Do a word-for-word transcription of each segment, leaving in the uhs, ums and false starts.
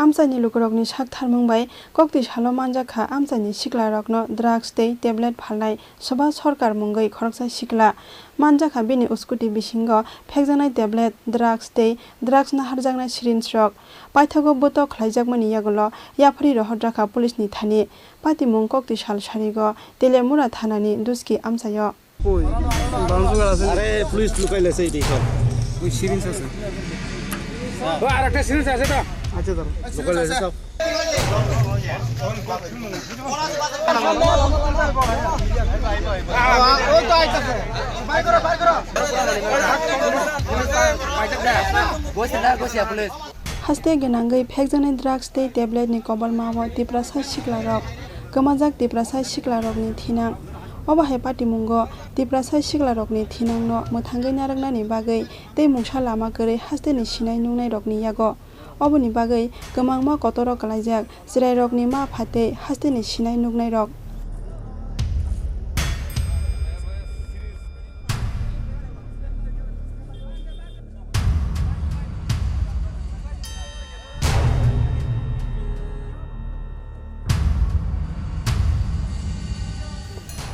Amchaini lukurokni sak tharmung bai koktwi salo manjak kha amchaini siklarokno drugs tei tablet phalnai Subhas Sarkar mungwi khoroksa sikla. Manjak kha bini scooty bisingo phekjaknai tablet, drugs tei drugs naharjaknai syringe rok. Paithago botok khlaijakmani yagulo yaphari rohor rakha police ni thani. Patimung koktwi sal sarigo Teliamura thanani Duski amchaio. Koi, bangso gara ase. আরে পুলিশ লুকাইলে সেই দেখো। ওই সিরিঞ্জ আছে। ও, আর একটা সিরিঞ্জ আছে তো। আচ্ছা, দাঁড়াও। লুকাইলে সেই সব। ওই তো আইতাছে। বার করো, বার করো। বসে না, বসে police. Haste gwnangwi phekjaknai drugs tei tablet ni kobolma o Tiprasa siklarok, kwmajak Tiprasa siklarokni thinang. Obo hai patimungo Tiprasa siklarokni thinangno mwthangwi narwknani bagwi tei mungsa lama kwrwi hasteni sinai nungnairokni yago. Oboni bagwi kwbangma kotoro kwlaijak chwrairokni ma pha tei hasteni sinai nuknairok.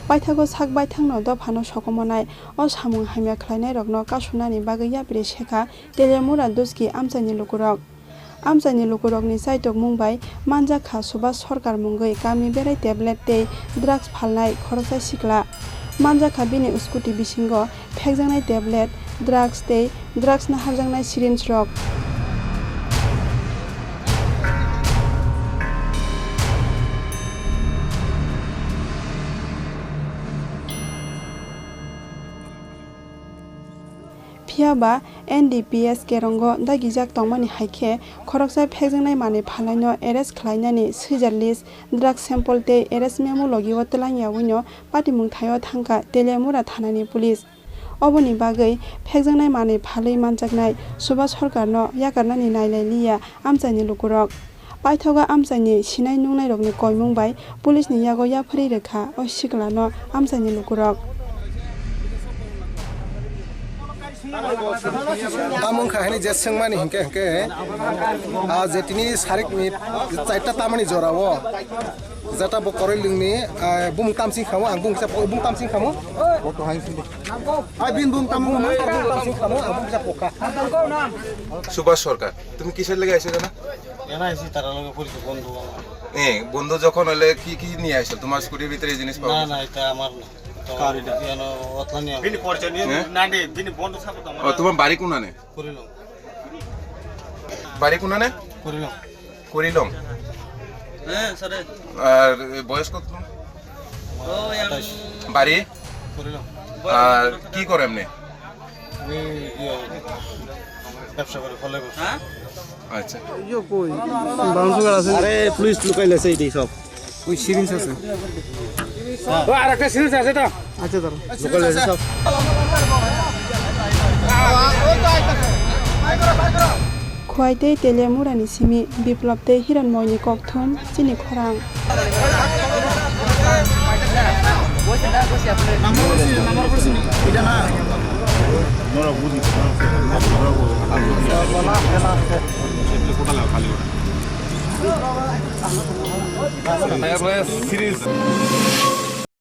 Paithago sak baithangno dophano sokomonai o samung hamya khlainairokno kasunani bagwi yapri sekha Teliamura Duski amchaini lukurok. Amchaini lukurokni chaitokmung bai manjak kha Subhas Sarkar mungwi kami berai tablet tei drugs phalnai khoroksa sikla. Manjak kha bini scooty bisingo phekjaknai tablet, drugs tei drugs naharjaknai syringe rok. Phiya ba N D P S kerongo dagijak tongmani hai khe khoroksa phekjaknai manwi phalnaino arrest khlainani swijar list, drug sample tei arrest memo logio twlang yaui no patimung thaio thangkha Teliamura thanani police. Oboni bagwi phekjaknai manwi phalwi manjaknai Subhas Sarkarno yakarnani nailai liya amchaini lukurok. Paithago amchaini sinai nungnairokni koimung bai police ni yago yapharwi rwkha o siklano amchaini lukurok. Tamo wngkha hwnwi je swngmani hinkhe hinkhe, ah, je tini sarik ni charta tamani jorao. Jata bo koroi lwngni, ah, bumung tamsing khamu, ang bumung sa-, bumung tamsing khamu. Ai, bin bumung tam, bumung tamsing khamu, ang bumung sa poka. Subhash Sarkar, তুমি কিসের লেগে এসেছো জানো? এনা এসি তারা লগে পরিচয় বন্ধু আমার। এ, বন্ধু যখন হলে কি কি নিয়ে আসছো? তোমার স্কুটির ভিতরে এই জিনিস পাওয়া না, গেছে? না, এটা আমার না। তো কার এটা? কেন অতলা নিয়ে? বিনি পরিচয় নিয়ে হ্যাঁ? না, নে, বিনি বন্ধু থাকো তো আমার। ও, তোমার বাড়ি কোনানে? করিলাম। বাড়ি কোনানে? করিলাম। করিলাম। হ্যাঁ, স্যার। আর বয়স কত তোমার? ও, এম- আঠাশ। বাড়ি? করিলাম। আর কি করে এমনি? এই, ইয়ে, ব্যবসা করে, ফলের ব্যবসা। হ্যাঁ? আচ্ছা। ইয়ো কই? বাউন্স করে আছে। আরে, পুলিশ লুকাইলে সেই সব। ওই সিরিঞ্জ আছে। ও, আর একটা সিরিঞ্জ আছে তো। আচ্ছা, দাঁড়াও। লুকাইলে সেই সব। Khwai tei Teliamurani simi Biplop tei Hiranmoyni kokthum chini khorang. Siris.